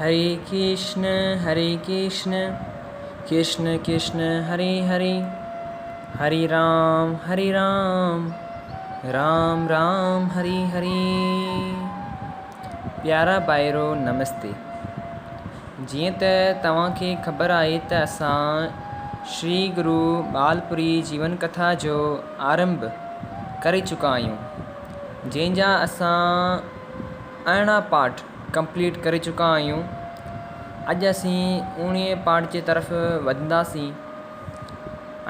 هري ڪرشن هري ڪرشن ڪرشن ڪرشن هري هري هري رام هري رام رام رام هري هري. پيارا ڀائرو نمستي. جيئن ته توهان کي خبر آهي ته اسان شري گرو ٻالپوري جيون ڪٿا جو آرنڀ ڪري چڪا آهيون جنهن جا اسان 18 پارٽ ڪمپليٽ ڪري چڪا آهيون. اڄ اسين اوڻيهين پارٽ جي طرف وڌنداسين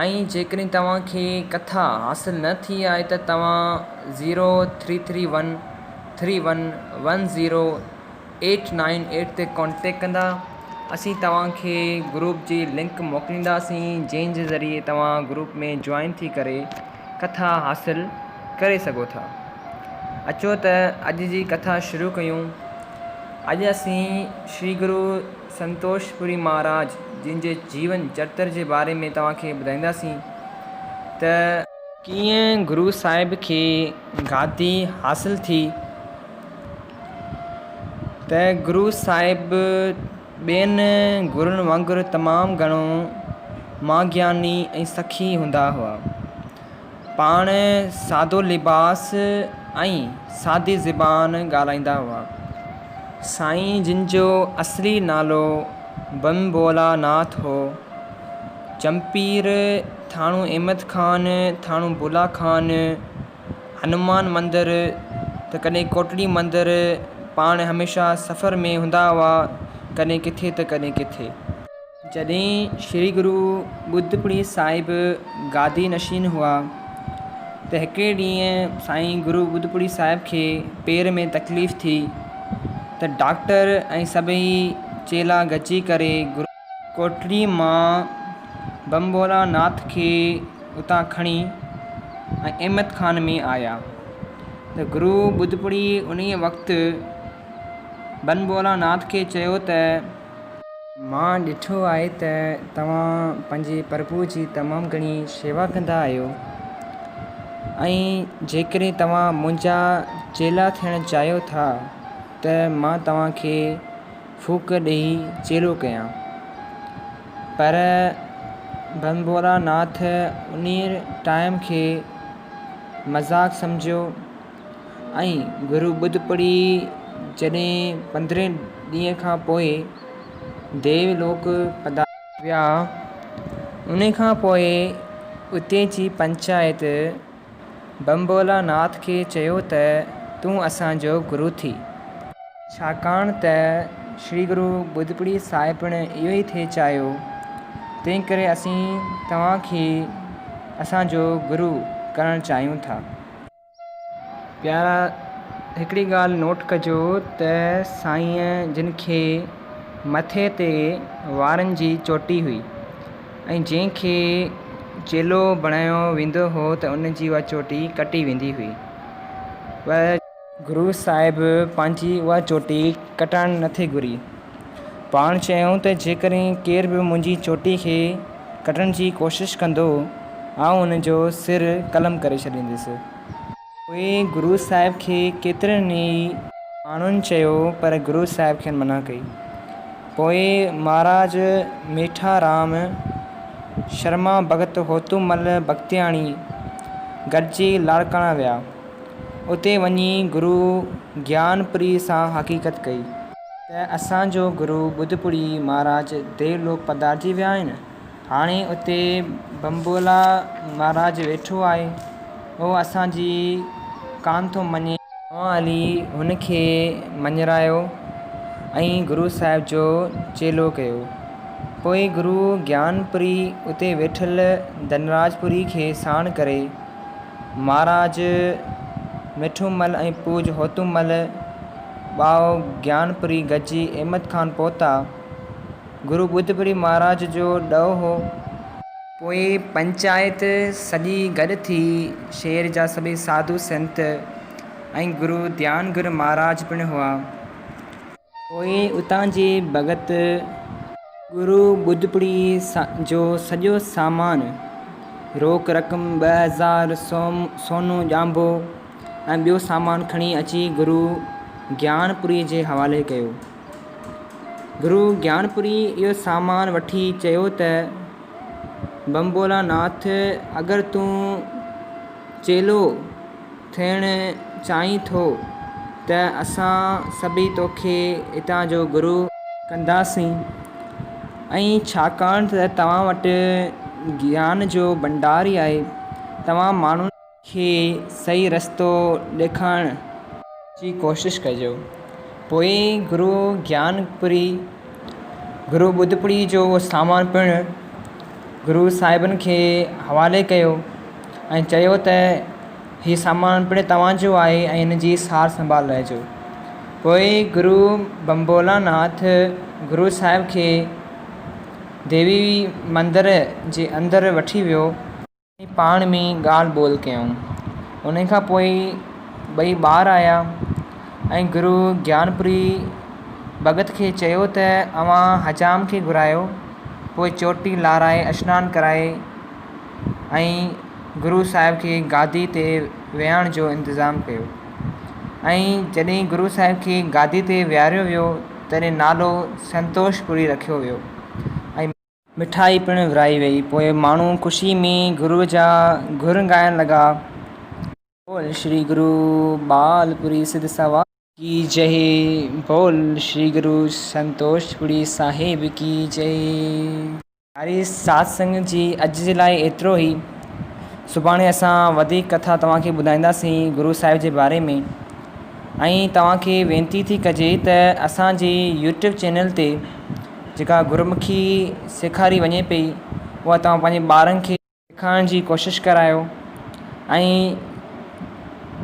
۽ جيڪڏهن توهان کي ڪٿا حاصل نه ٿي آهي ته توهان zero three three one three one one zero eight nine eight تي ڪانٽيڪٽ ڪندا. اسين توهان کي گروپ جي لنڪ موڪلينداسين جنهن جي ذريعي توهان گروپ ۾ جوائن ٿي ڪري ڪٿا حاصل ڪري سگهو ٿا. اچو ته اڄ جي ڪٿا شروع ڪيون. اڄ اسين شري گرو سنتوش پوري مهاراج جن جي جيون چرتر جي باري ۾ توهان کي ٻڌائينداسين ته. ڪيئن گرو صاحب کي گادي حاصل ٿي ته گرو صاحب ٻين گرن وانگر تمام گهڻو مهاگياني ۽ سخي هوندا هئا. پاڻ سادو لباس ۽ سادي زبان ڳالهائيندا هئا. سائين جن جو اصلي نالو بمبولا ناٿ هو. چمپير، ٿاڻو احمد خان، ٿاڻو بولا خان، هنومان مندر ته ڪڏهن ڪوٽڙي مندر پاڻ هميشه سفر ۾ هوندا هئا، ڪڏهن ڪٿي ته ڪڏهن ڪٿي. جڏهن شري گرو ٻڌپڙي صاحب گادي نشين هئا ته هڪڙي ڏينهن سائين گرو ٻڌپڙي صاحب کي پير ۾ تڪليف ٿي ته ڊاڪٽر ۽ سڀئي چيلا گڏجي ڪري گرو ڪوٽڙي مان بمبولا ناٿ کي اتان کڻي ۽ احمد خان ۾ آيا ته گرو ٻڌپڙي انهيء وقت بنبولا ناٿ کي چيو ته. مان ڏٺو آهي ته توهان پنهنجي پرڀوء جي تمام گهڻي شيوا ڪندا آهيو ۽ جيڪڏهن توهان منهنجا چيلا ٿيڻ چاهيو ٿا ته مان توهان کي ڦوڪ ڏيئي چيلو ڪيان. پر ڀنڀورا ناٿ انهيء ٽائيم کي مذاق سمجهيو. ۽ گرو ٻڌ پڙهي جڏهن پندرهين ڏينهن کان پوء ديو لوڪ پڌاري ويا، ان کان پوء اتي جي پنچائت بمبولا ناٿ کي چيو ته تون اسان جو گرو ٿي. ڇاڪاڻ ته شري گرو ٻڌپڙي صاحب پڻ اهو ئي ٿي چاهيو، تنهنڪري اسين توهان کي اسان جو گرو ڪرڻ چاهيون ٿا. پيارا هڪڙي ڳالهه نوٽ ڪجو ته سائينء جن کي مٿي تي وارن جي چوٽي هئي ۽ جنهن کي چيلو بڻايو ويندو هو ته ان جي اها چوٽي ڪٽي ويندي هئي پر گرو صاحب پنهنجي اها چوٽي ڪٽائڻ نٿي گهري. پاڻ چيائون ته جيڪڏهن ڪير به منهنجي چوٽي کي ڪٽڻ جي ڪوشش ڪندو، آئون ان جو سر قلم ڪري ڇڏيندس. پوء گرو صاحب کي ڪيترن ئي. ماڻهن چيو پر گرو صاحب کين منع ڪئي. پوء مهاراج ميٺا رام شرما ڀڳت هوتومل بختياڻي گڏجي لاڙڪاڻا ويا. اتي وڃي گرو گيانپري سان حقيقت ڪئي. ته اسان جو گرو ٻڌپوري مهاراج ديولوڪ پڌارجي ويا آهن. هاڻي اتي بمبولا مهاراج ويٺو آهي. اهو اسان جي ڪانه ٿو مڃي. توهان هلي هن کي مڃرايو ۽ گرو صاحب جو چيلو ڪيو. پوء گرو گيانپوري اتي ويٺل ڌنراجپوري کي ساڻ ڪري مهاراج مٺومل ۽ پوڄ هوتومل ٻائو گيانپوري گڏجي احمد خان پهتا. گرو ٻڌپوري مهاراج جو ڏئو هو. پوء پنچائت سڄي گڏ ٿي، شهر جا سڀئي ساڌو سنت ۽ گرو ڌيانگر مهاراج پڻ هئا. پوء اتان جي ڀڳت. گرو ٻڌپڙي جو سڄو سامان، روڪ رقم 2000، سونو ڄانڀو ۽ ٻيو سامان کڻي اچي گرو گيانپوري جي حوالي ڪيو. گرو گيانپوري اهو سامان وٺي چيو ته بمبولا ناٿ اگر تون چيلو ٿيڻ چاهين ٿو ته اسان سڀئي توکي هتان جو گرو ڪنداسين ۽ ڇاڪاڻ ته توهان وٽ گيان جو ڀنڊار ئي آهي، توهان ماڻهن. کي صحيح رستو ڏيکارڻ جي ڪوشش ڪجو. پوء گرو گيانپوري گرو ٻڌپوري جو اهو سامان پڻ گرو صاحبن کي حوالي ڪيو ۽ چيو ته هي سامان پڻ توهان جو آهي ۽ هن جي سار سنڀال رهجو. پوء گرو بمبولا ناٿ گرو صاحب کي ديوي مندر جي اندر وٺي ويو. ۽ پاڻ ۾ ڳالهه ٻولهه ڪيائون. انهي کان پوء ٻئي ٻاهر آيا ۽ گرو گيانپوري ڀڳت کي چيو ته اوهان حجام کي گهرايو. پوء چوٽي لارائي اشنان ڪرائي ۽ گرو صاحب کي گادي تي ويهارڻ جو انتظام ڪيو ۽ جڏهن گرو صاحب کي گادي تي ويهاريو ويو تڏهن نالو سنتوش پوري رکيو ويو ۽ مٺائي پڻ ورهائي ويئي. پوء ماڻهو خوشيء ۾ گروء جا گهر ڳائڻ لڳا. بول شري گرو ٻالپوري سڌ سوا ڪي جئي بول شري گرو سنتوش پوري صاحب ڪي جئي. پياري سات سنگ جي اڄ جي لاء ايترو ئي. سڀاڻي اسان وڌيڪ ڪٿا توهان کي ٻڌائينداسين گرو صاحب جي باري ۾. ۽ توهان کي وينتي ٿي ڪجي ته اسان جي يوٽيوب چينل تي جيڪا گرمکي سيکاري وڃي پئي اها توهان پنهنجي ٻارن کي سيکارڻ جي ڪوشش ڪرايو ۽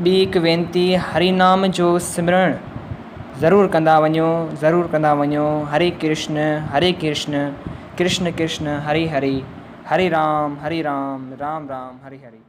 ٻي هڪ وينتي هري نام جو سمرڻ ضرور ڪندا وڃو ضرور ڪندا وڃو هري ڪرشن هري ڪرشن ڪرشن ڪرشن هري هري هري رام هري رام رام رام هري هري.